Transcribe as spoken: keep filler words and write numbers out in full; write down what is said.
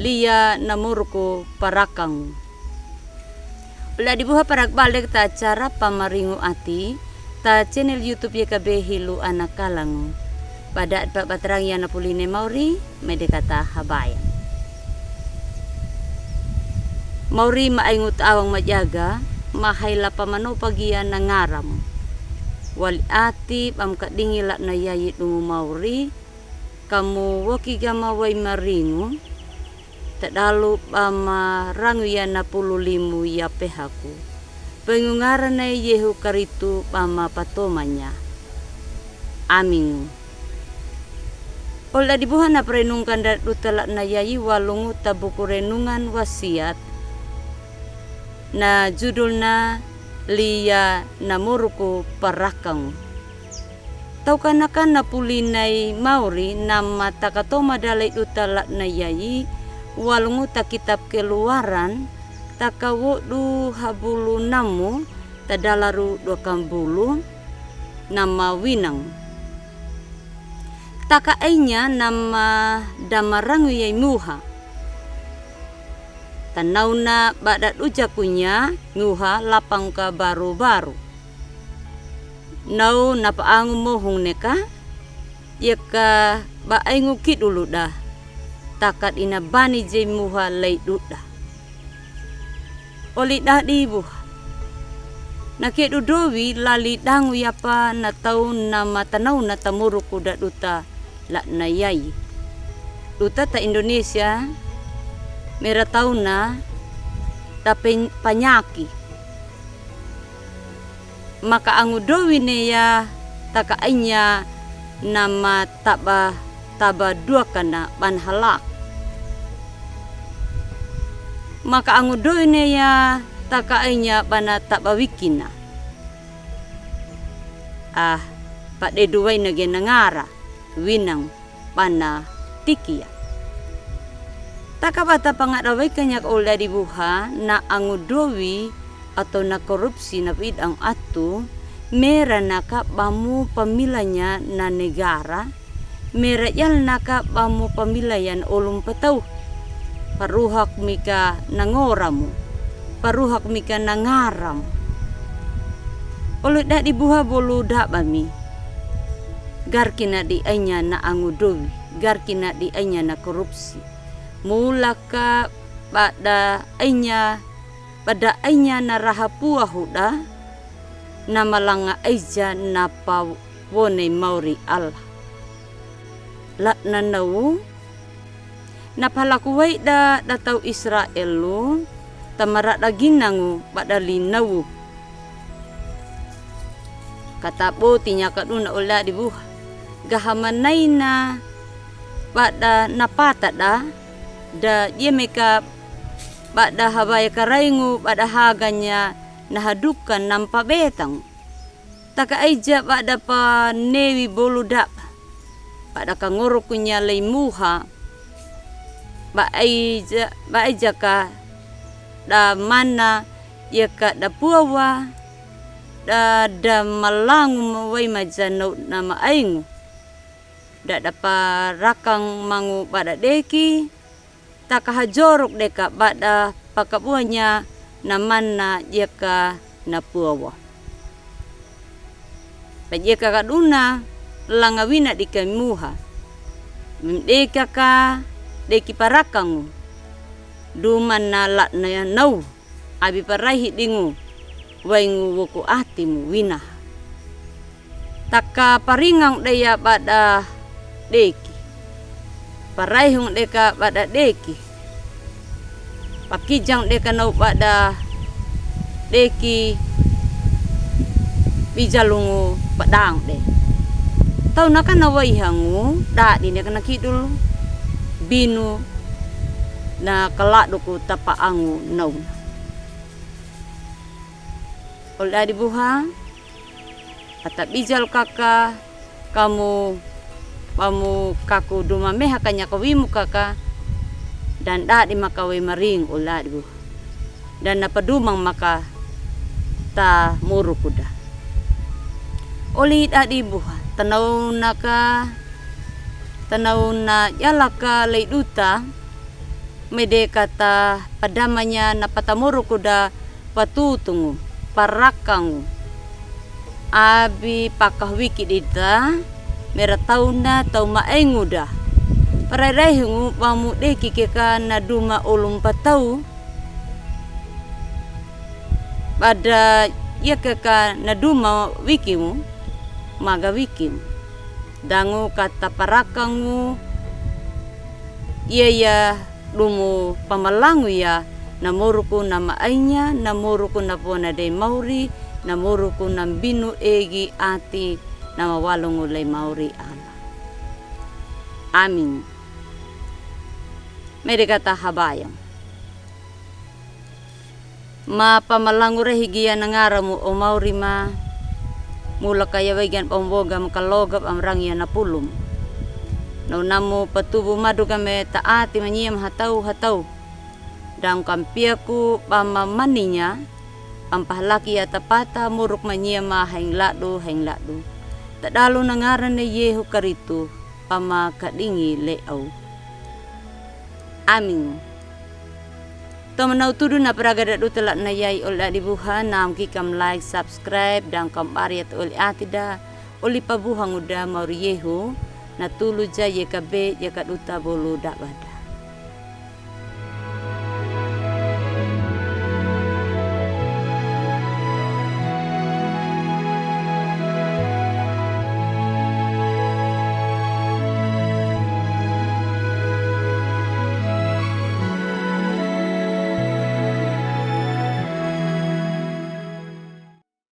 Iya namoruku parakangu. Ola di buha, paragbalek ta acara pamaringu ati ta channel YouTube Y K B Hilu Anakalangu. Pada pa batarang iya napuline mauri, mede kata habayang. Mauri ma aingu tawang majaga, ma hai lapa manopa gia nangaramu. Wali ati bam kadingi latna yayi dungu mauri, kamu woki gama wai maringu, tadalu bama rangu iya napulu limu iya pehaku. Pengungarane Yehu Karitu bama patomanya. Amingu. Ola di buha, na perenungkan da duta latna yayi walungu ta buku renungan wasiat. Na judulna liya namoruku parakangu. Tau kanaka napulinai mauri nama takatoma dalai duta latna yayi walungu ta kitab Keluaran, taka wodu habulu namu, tadalaru dua kambulu, nama winang. Taka ainya nama damarangu yai muha. Tanauna bada dujakunya muha lapang ka baru-baru. Nau napa angu mohung neka, yeka ba aingu kidulu da. Taka dina bani jai muha lei duda. Oli dadi buha. Na kedu dowi lali dangu yapa na tau nama tanauna tamoruku da duta latna yayi. Duta ta Indonesia, mera tauna da pen-, panyaki. Maka angu dowi ne ya taka ainya nama taba, taba duakana bana halak. Maka angu dowi ne ya taka ainya bana taba wikina. Ah, padedu waina ge nangara, winang bana tikia. Taka bata pangada waika nya ka ola di buha, na angu dowi atau na korupsi na pidang atu, mera naka bamu pamilanya na negara, mera yal naka bamu pamilaya na olum patau. Paruhak mika nangoramu, paruhak mika nangaramu. Olo dadi buha bolu daba mi. Gar kina di ainya na angu dowi, gar kina di ainya na korupsi. Mulaka bada ainya, bada ainya na raha puahuda, na malanga aija na pawone mauri Allah. Latna nau, na palaku waida da tau Israel lu, tamarada ginangu bada linau. Kata boti nya kaduna ola di buha. Gaha manaina bada napata da, da jemeka bada habaya karaingu bada haganya na haduka nampa betang. Taka aija bada panewi bolu daba. Bada kangoroku nya lei muha. Ba aija, ba aija ka da mana yeka da puawa, da, da malangu mawai majanau na ma aingu. Da, da parakang mangu bada deki, taka hajorok deka bada pakabuanya na mana yeka na puawa. Ba yeka kaduna langa wina dika muha. Mdeka ka deki parakangu. Duma na latna nau. Abi paraihi dingu, waingu woku atimu wina. Taka paringang deya bada deki. Paraihung deka bada deki. Pakijang deka nau bada deki bijalungu padang de. Tau naka na waihangu, dadi neka na kidul binu na kaladuku tapa angu nauna. Ola di buha, ata bijal kaka, kamu, kamu kaku duma meha kanya kawimu kaka, dan dadi maka wai maring ola di buha. Dan na padumang maka ta muru kuda. Oli dadi buha, tanau naka, tanau na yalaka lei duta, Mede kata padamanya na patamoruku da patutungu, parakangu. Abi paka wiki dita, mera tauna tau maengu da. Parairai hungu bamu deki keka na duma ulum patau. Bada ia keka na duma wikimu, maga wikimu. Dangu kata parakangu, ia ia dumu pamalangu ia, na moruku na maainya, na moruku na bona dei mauri, na moruku na binu egi ati, na mawalongu lei mauri ana. Amin. Mede kata habayang. Ma pamalangu rehi gia na ngaramu o mauri ma. Mula ka ia waigan bamboga ma kaloga bamrang ia na pulum. Na unamu patubu maduga me taati manyia ma hatau hatau. Dang kampiaku bamamaninya. Bampahalaki ia tapata muruk manyia ma haing ladu haing ladu. Tadalu na ngarane Yehu Karitu. Bama kadingi le au. Amin. Tomo na utudu na praga da duta ladna yai oli adi buha na amkikam like, subscribe, dang kam bari atu oli ati da, oli pabuha nguda mauri Yehu, na tulu ja ye kabe ye kaduta bolu da bada.